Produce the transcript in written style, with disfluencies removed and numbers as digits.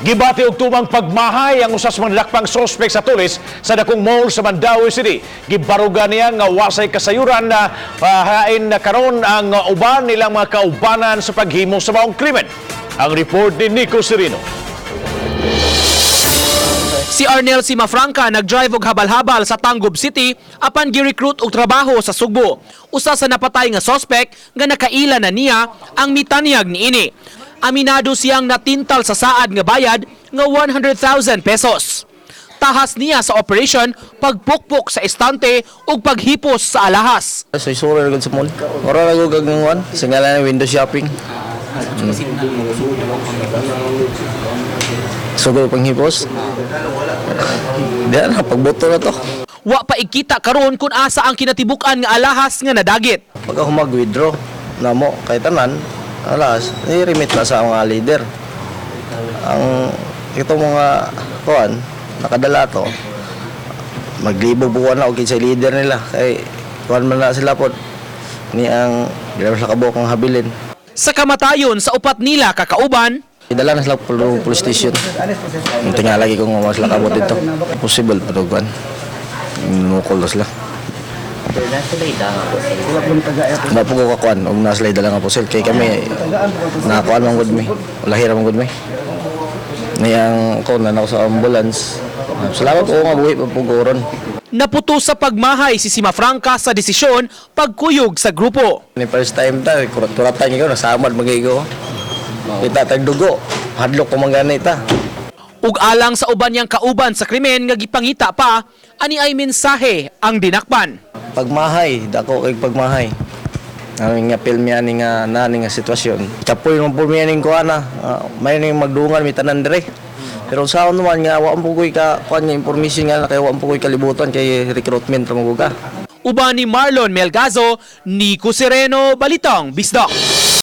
Gibati og tumang pagmahay ang usa sa mga nadakpang suspek sa tulis sa dakong mall sa Mandaue City. Gibaruga niya nga wasay kasayuran na hain na karon ang uban nilang mga kaubanan sa paghimo sa maong krimen. Ang report ni Nico Serino. Si Arnel Simafranca nag-drive og habal-habal sa Tangub City apan gi-recruit og trabaho sa Sugbo. Usa sa napatay nga suspect nga nakaila na niya ang mitanyag niini. Aminado siyang natintal sa saad nga bayad nga 100,000 pesos. Tahas niya sa operation pagpukpok sa estante ug paghipos sa alahas. So isura na gud sa mall. Ora na gud kag kuan, sa ngalan ng window shopping. Sugod panghipos. Di na pagboto na to. Wa pa ikita karon kung asa ang kinatibuk-an nga alahas nga nadagit. Pag ako mag-withdraw namo kay tanan, alas, i-remit na sa mga leader. Ang ito mga kuan nakadala to. Maglibog buwan na og sa leader nila kay kuan man na sila pod ni ang di na sila kabuok ang habilin. Sa kamatayon sa upat nila kakauban, Idala na sila police station. Ang tinga lagi kung mas sila kabot dito. Possible pa kuan. Nukol na sila. Wala po ko kakuan, og naa sila dala nga pusil. Kay kami, nakakuan man gud mi. Lahira man gud mi. Niyang ko na ako sa ambulance. Salamat ko nga buhi pa po ko ron. Naputo sa pagmahay si Simafranca sa desisyon pagkuyog sa grupo. Ni first time ta, kurat-kuratan ikaw, nasamad magigo. Kita tag dugo, hadlok ko man gani ta. Ug alang sa uban niyang kauban sa krimen nga gipangita pa, ani ay mensahe ang dinakpan. Pagmahay, dako kay pagmahay. Ano nga film yan nga nani nga sitwasyon. Kapoy man po miya ning kuana, may ning magdungan mi tanan dire. Pero sa naman nga wa man pugoy ka kuan nga information nga na kay wa man pugoy kalibutan kay recruitment ra man ka. Uban ni Marlon Melgazo, Nico Sereno, Balitang Bisdak.